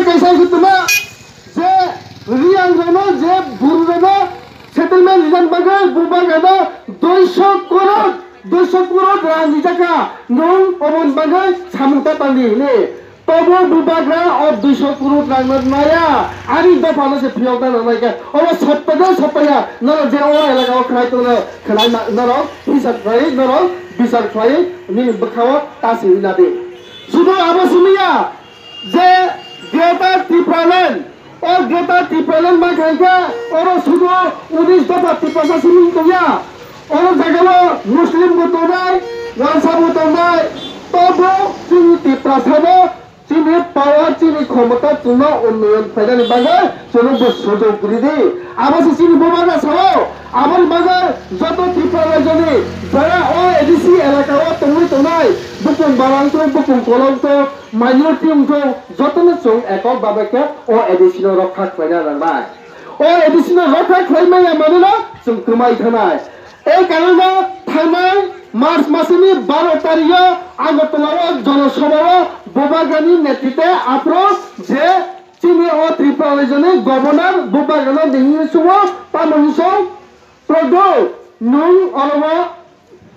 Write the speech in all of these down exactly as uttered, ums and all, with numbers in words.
Kaisa se tuma je Riang rano je Bru rano settlement rijak bagwi bubagrano duiso crore, duiso crore rang rijak kha, nwng oboni bagwi samung ta tangdi hwnwi. Tobo bubagra o duiso crore rang no naya, ani dopha no se phiyok na nai khe, obo sotto de sotto ya, norok je o elaka o khlai tongno, khlai na, norok hisab khlai, norok bichar khlai, nini bwkha o ta simi na di. Sudo abo simi ya, je Greater Tipraland, o Greater Tipraland ma khaikhe oro sudo unis dopha Tiprasa simi tongya. Oro jagao Muslim bo tongnai, Gansa bo tongnai, tobo chini Tiprasa no chini power, chini khomota chwngno unnoyon phainani bagwi chwngno bo sujok ridi. Abo se chini bubagra sao, aboni bagwi joto Tripura rajyoni jara o A D C elaka o tongwi tongnai, bukung barang to, bukung kolong to, minority wngthung, jotono chwng ekok babe khe o A D C no rokha khlaina nangnai. O A D C no rokha khlai maya manwino chwng kwmai thanai. Ei karano thangnai March masini baro tarikh o Agartala o jonosabha o bubagrani netrite aphuru je chini o Tripura rajyoni governor bubagrano dihini sumo tamo hinsong Prodo nwng orobo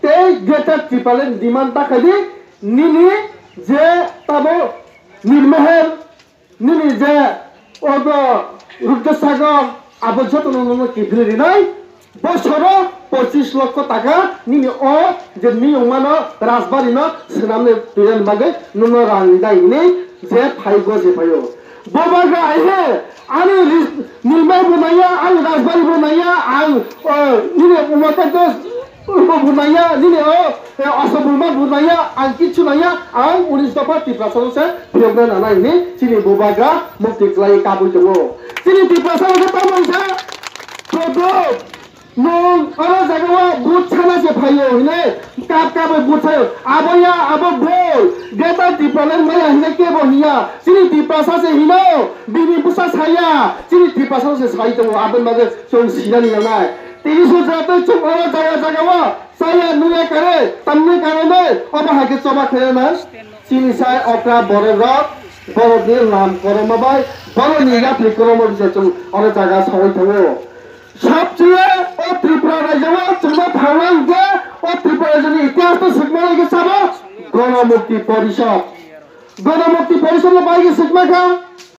tei Greater Tipraland demand ta khaidi nini je tabo Nirmahal nini je ogo Rudra Sagar abo jotono nwngno kiphilwi rinai bosoro pochis lokho taka nini o je niyungmano rajbari no swnamni twiran bagwi nwngno rang rinai hwnwi je phaigo je phaio. Bubagra aihe ani ri-, Nirmai bo naiya, ani rajbari bo naiya, ang, o, nini umatako Urbo bunaiya, nini o, e, oso bulma bunaiya, ang kichu naiya, ang unis dopha Tiprasa se phiyokna nanai hwnwi chini bubagra mukti khlai kabui tongo. Chini Tiprasa se tamo wngkha, Prodo, nwng oro jagao but sana se phaio hwnwi kap kabai but saio. Aboya, abo boi, Greater Tipraland maya hwnwi kebo hiya. Chini Tiprasa se hino, bini bwsa saya, chini Tiprasa se sai tongo, aboni bagwi chwng sinani nanai. Tini sujratwi chwng oro jaga jagao chaya nungya kare, tamni karonwi obo hai khe choba khaina nang. Chini sai okra borok rok, borokni lam koroma bai, borokni yapri koroma bai se chwng oro jaga sawi thango. Sabchiye o Tripura rajyo o chwngno phalna hinkhe o Tripura rajyoni itihas no swkna hinkhe sabo Ganamukti Porishad. Ganamukti Porishad no bai khe swkna kha.